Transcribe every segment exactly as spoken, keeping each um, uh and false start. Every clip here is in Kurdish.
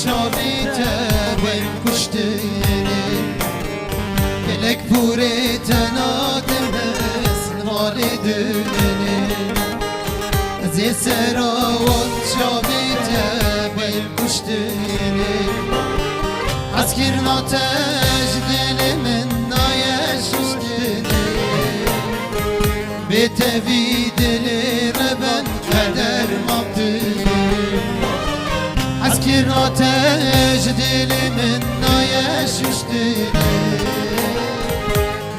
Çavê te bên kuştinê, gelek pûrê te nadime, ez li malê dimînim. Ez ê sera wan çavê te bên kuştinê, hezkirina te ji dilê min naye şuştinê. Bê te vî dilê reben qeder mantine. Hezkirina te ji dilê min naye şuştine.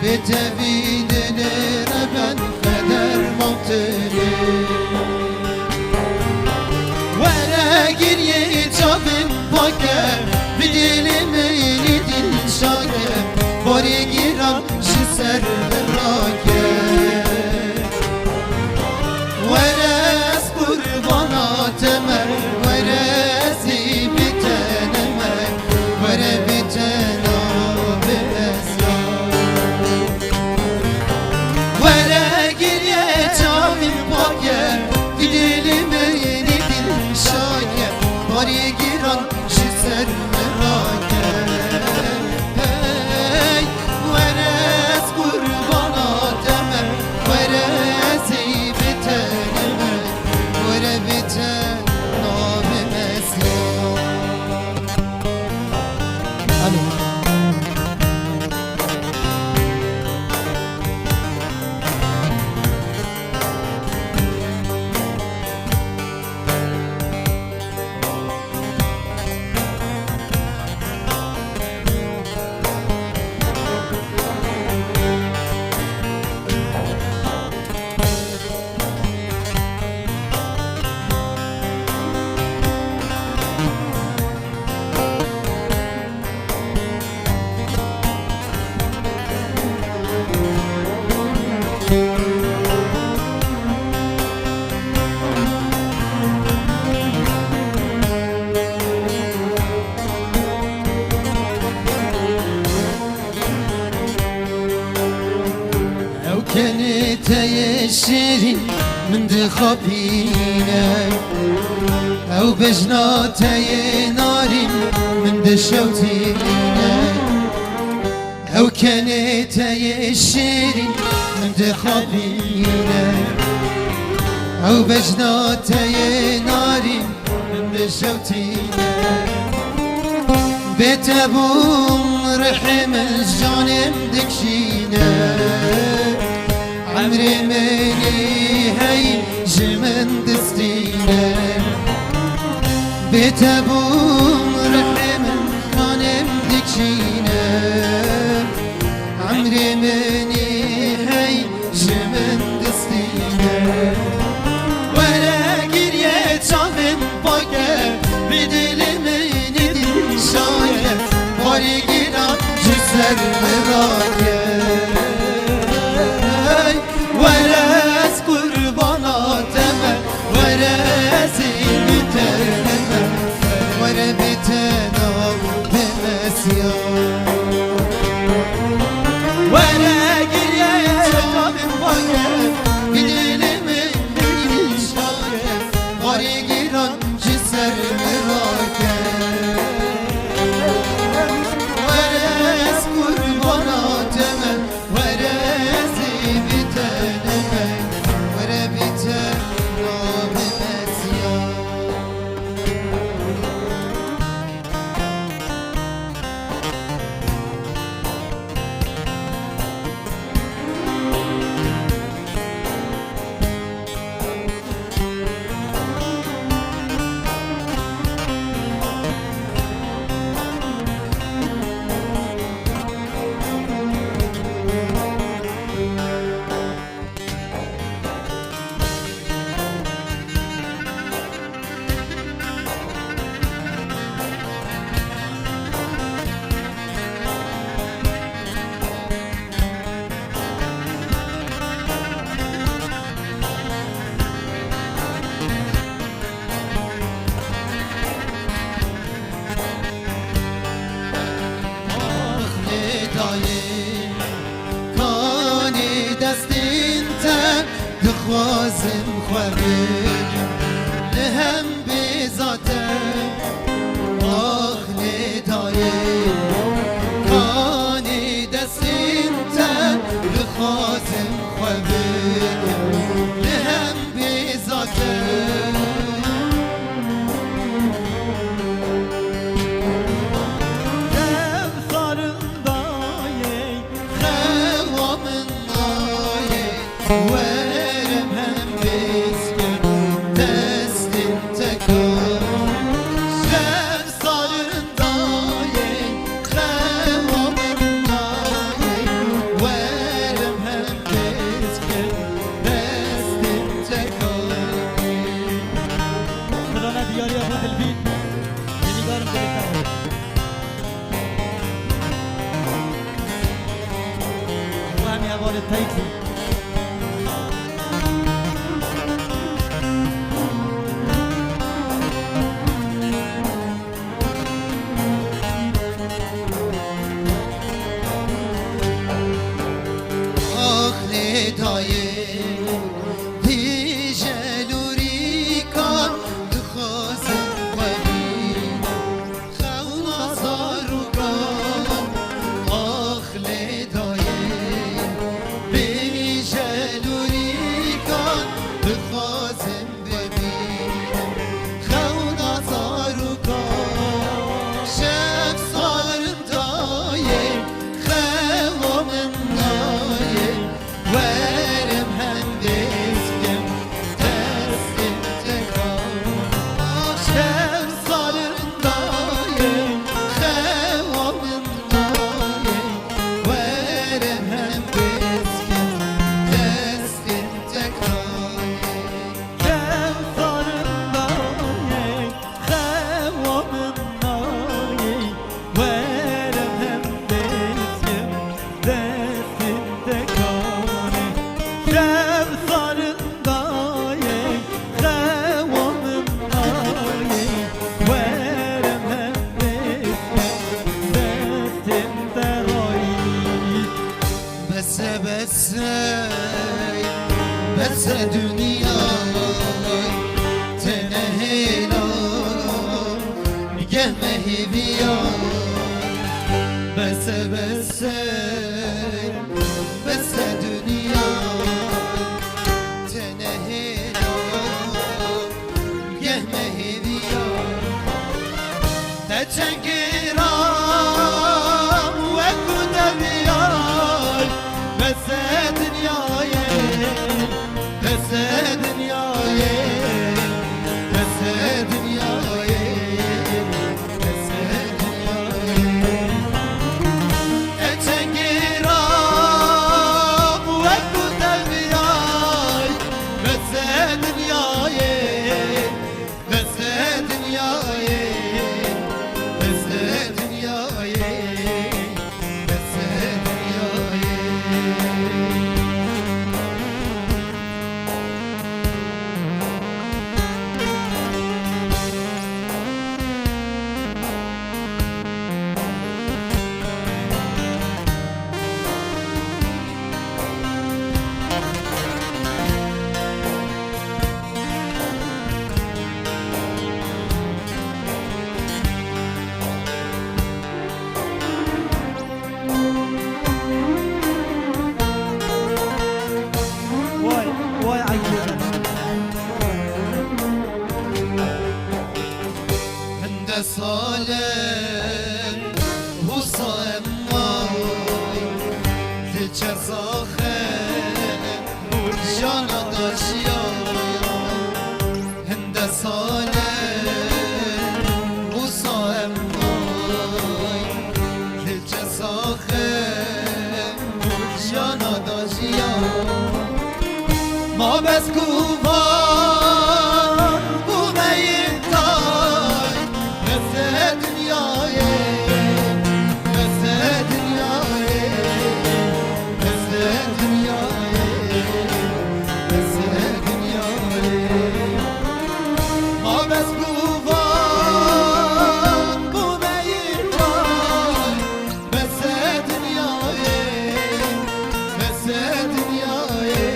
Bê te vî dilê reben qeder mantine. Were giriyê çavên pake, vî dilê min î dilşake, barê giran ji ser min rake. Were ez qurbana te me, were ez ê bi te ne me, were bi te nabim ez ya. Were giriye çavên pake, vî dilê min î dilşake, barê giran ji ser min rake. Hey, were ez qurbana te me, were ez ê bi te ne me, were bi te nabim ez ya. Alo. Ew kenê te yê şêrîn min dixapîne, ew bejna te yê narîn min dişewtîne. Ew kenê te yê şêrîn min dixapîne, ew bejna te yê narîn min dişewtîne. Bê te bûm rihê min ji canê min dikişîne. Emrê min î hey ji min distîne. Bê te bûm rihê min ji canê min dikişîne. Emrê min î hey ji min distîne. Were giriye çavên pake, vî dilê min î dilşake, barê giran ji ser min rake. Were ez qurbana te me, were ez ê bi te ne me, were bi te nabim ez ya. Were giriye çavên pake, vî dilê min î dilşake, barê giran ji ser min rake. Were ez qurbana te me, were ez ê bi te ne me, were bi te nabim ez ya. Ax lê dayê, kanê destên te, dixwazim xwe bikim li hem bêza te. Werim hem bêskim destên te ka. Şev sarin dayê xewa min nayê. Werim hem bêskim destên te ka. Strana diyariya xwe dilbîn. Yenigarim dilê te. Bu hem hevalê teyk bû. Ax lê dayê, vî jelûrîkan dixwazim xwe bînim. Xewna zarokan, ax lê dayê, vî jelûrîkan dixwazim bibînim. Xewna zarokan, şev sarin dayê, xewa min nayê. Werim hem bêskim destên te ka. Şev sarin dayê, xewa min nayê. Werim hem bêskim destên te ka. Şev sarin dayê, xewa min nayê. Werim hem bêskim destên te ka. Şev sarin dayê, xewa min nayê. Werim hem bêskim destên te rayî. Bese, bese, bese dinyayê, tene hêla, geh me hêviya. Bese, bese, bese dinyayê, tene hêla, geh me hêviya. Te çend giran wekû te diyar, bese dinyayê, bese dinyayê, bese dinyayê, bese dinyayê. Te çend giran wekû te diyar, bese dinyayê. Bese dinyayê, bese dinyayê, bese dinyayê. Vay, vay, Hende sal e wisa em may, li çerxê jana de jiya. Hende sal e wisa em may, li çerxê jana de jiya. Ma bes ku van bûme yê tay, bese dinyayê, bese dinyayê, bese dinyayê, bese dinyayê. Ma bes ku van bûme yê tay, bese dinyayê, bese dinyayê,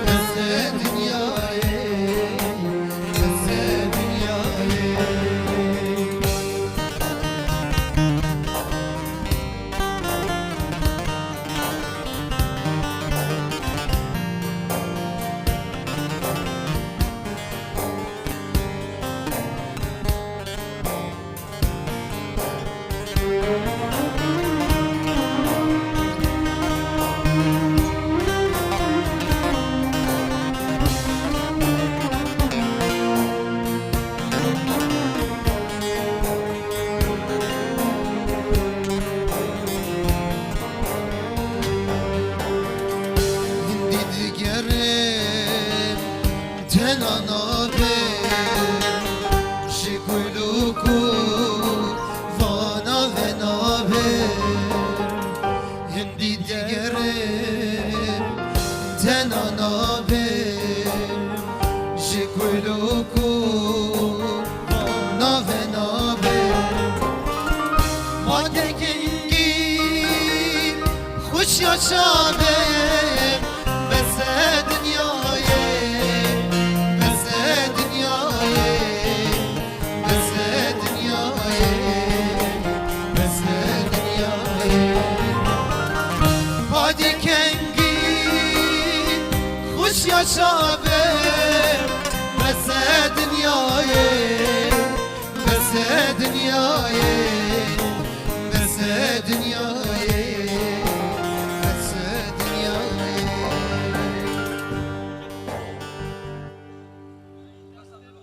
bese dinyayê. yaşa be, bese dinyayê, bese dinyayê, bese dinyayê, bese dinyayê. Padî kengî xweş yaşa